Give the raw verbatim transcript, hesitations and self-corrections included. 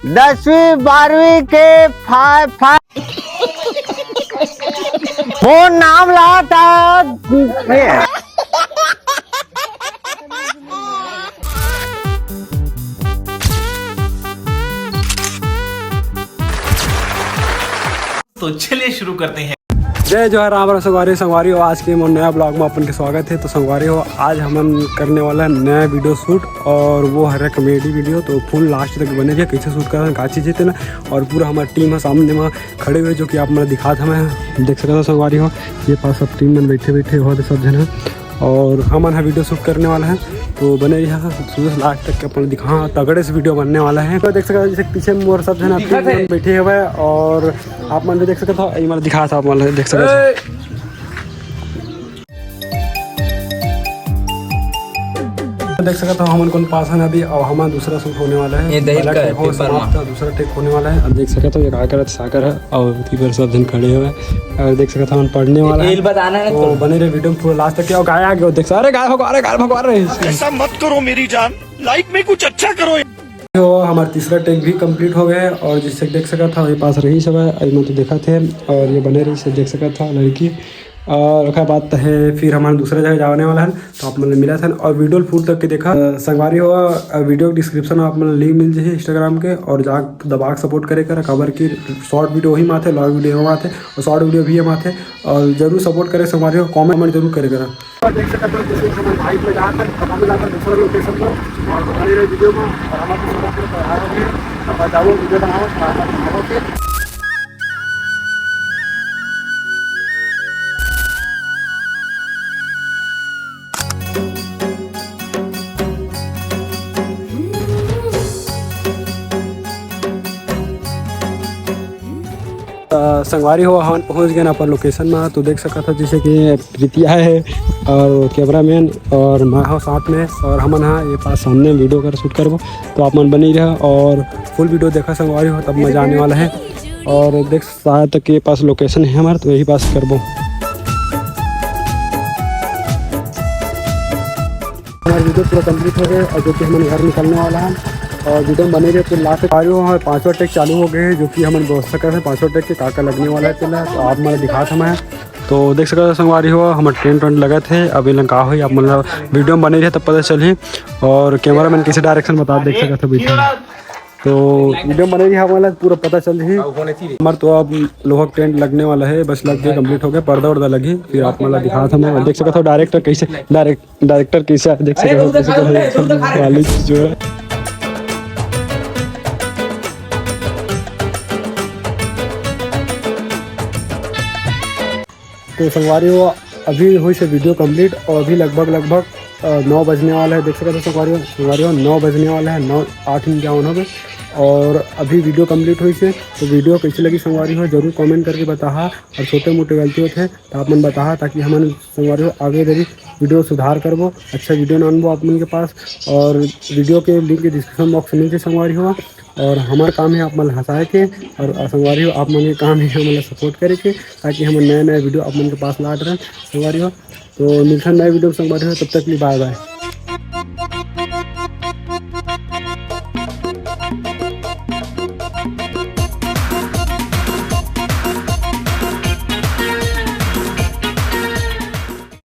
दसवीं बारहवीं के फा, फा, फोन नाम ला था। तो चलिए शुरू करते हैं। जय जोहार, राम राम संगवारी। संगवारी हो, आज के मोर नया ब्लॉग में अपन के स्वागत है। तो संगवारी हो, आज हमन करने वाला है नया वीडियो शूट और वो हरे कॉमेडी वीडियो। तो फुल लास्ट तक बने रहिए, कैसे शूट करना, का चीज है तेला। और पूरा हमारा टीम है सामने में खड़े हुए, जो कि आप मन दिखात हमें देख सकत हो संगवारी हो। ये पास सब टीम मन बैठे बैठे हो सब झन है और हमन ह वीडियो शूट करने वाला है। तो बने रहिए शुरू से लास्ट तक के अपन दिखा, तगड़े से वीडियो बनने वाला है। तो देख सकत हो जैसे पीछे मोर सब झन टीम मन बैठे हुए और आप मन भी देख सकत हो, ये मन दिखात हो, आप मन देख सकत हो। देख सकत हो हमन कोन पास हन अभी, और हमार दूसरा शूट होने वाला है। ये दही पहला का टेक हो पेपर मा। समाप्त, दूसरा टेक होने वाला है। अब देख सकत हो ये का करत सागर है और तीबर सब जन खड़े हुए हैं। और देख सकत हो हमन पढ़ने वाला है। तेल बताना है तो तो। बने रहे वीडियो में पूरा लास्ट तक। क्या गाय आ गया, देख, अरे गाय भगवा रहे, गाय भगवा रहे। ऐसा मत करो मेरी जान, लाइफ में कुछ अच्छा करो। तो हमारा तीसरा टेक भी कंप्लीट हो गया है और जिससे देख सकत हो ये पास रही सब है, अभी मैं तो देखा थे और ये बने रही से देख सकत हो लड़की। और ओकर बाद है फिर हमारे दूसरा जगह जाने वाला है, तो आप मन मिला था और वीडियो फुल तक के देखा। अ, संगवारी हो, अ, वीडियो के डिस्क्रिप्शन में आप मन लिंक मिल जाए इंस्टाग्राम के और जा दबा के सपोर्ट करे करा, काबर कि शॉर्ट वीडियो वही माथे, लॉन्ग वीडियो वही माथे और शॉर्ट वीडियो भी ये माथे। और जरूर सपोर्ट करे संगवारी हो, कमेंट जरूर करे करा। और देख सकते हो किसी को भाई को जहाँ तक पता मिला था दूसरा लोकेशन को और हमारे वीडियो को और हमारे दूसरा लोकेशन पर आए होंगे। अब जाओ वीडियो बनाओ, बनाओ, बनाओ के। अ, संगवारी हो, हमन पहुंच गए ना अपन लोकेशन में। तो देख सकत हो जैसे कि प्रीतिया है और कैमरामैन और मैं हो साथ में और हमन हा ये पास सामने वीडियो कर शूट करबो। तो आप मन बने रहा और फुल वीडियो देखा संगवारी हो, तब मजा आने वाला है। और देख शायद तक ये पास लोकेशन है हमारे, तो यही पास करबो। हमारा वीडियो पूरा कंप्लीट हो गया और जो कि हमन घर निकलने वाला है और वीडियो में बने रहे तो लास्ट तक। आ रहे हो, हमारे पांचवा टेक चालू हो गए हैं, जो कि हमन बोल सकते हैं पांचवा टेक के का का लगने वाला है तेला, तो आप मन दिखात हमें। तो देख सकते हो संगवारी हो, हमारा टेंट वेंट लगा थे, अब इलन का होई आप मन ला वीडियो में बने रहे तब पता चलही। और कैमरामैन कैसे डायरेक्शन बता देख सकते हो बैठे हैं। तो वीडियो में बने रहे आप मन ला पूरा पता चल रही। हमारे तो अब लोहा टेंट लगने वाला है, बस लग गया, कंप्लीट हो गया, पर्दा वर्दा लगी, फिर आप मन ला दिखात हमें। देख सकते हो डायरेक्टर कैसे डायरेक्ट डायरेक्टर कैसा है, देख सकते हो, कैसे कैसे वाली चीज जो है। तो संगवारी हो, अभी हुई से वीडियो कंप्लीट और अभी लगभग, लगभग, अ, नौ बजने वाला है। देख सकते हो संगवारी हो, संगवारी हो, नौ बजने वाला है, नौ, आठ मिनट जावन हो गए। और अभी वीडियो कंप्लीट हुई से, तो वीडियो कैसी लगी संगवारी हो, जरूर कमेंट करके बताहा। और छोटे मोटे गलती होते हैं, तो आप मन बताहा, ताकि हमन संगवारी हो आगे देरी वीडियो सुधार करबो, अच्छा वीडियो लानबो आप मन के पास। और वीडियो के लिंक डिस्क्रिप्शन बॉक्स में मिल जाए संगवारी हो। और हमार काम है आप मन हंसाए के, और संगवारी हो आप मन के काम है हमन ला सपोर्ट करे के, ताकि हमन नया नया वीडियो आप मन के पास लात रहन संगवारी हो। तो मिलथन नए वीडियो में संगवारी हो, तब तक के लिए बाय बाय।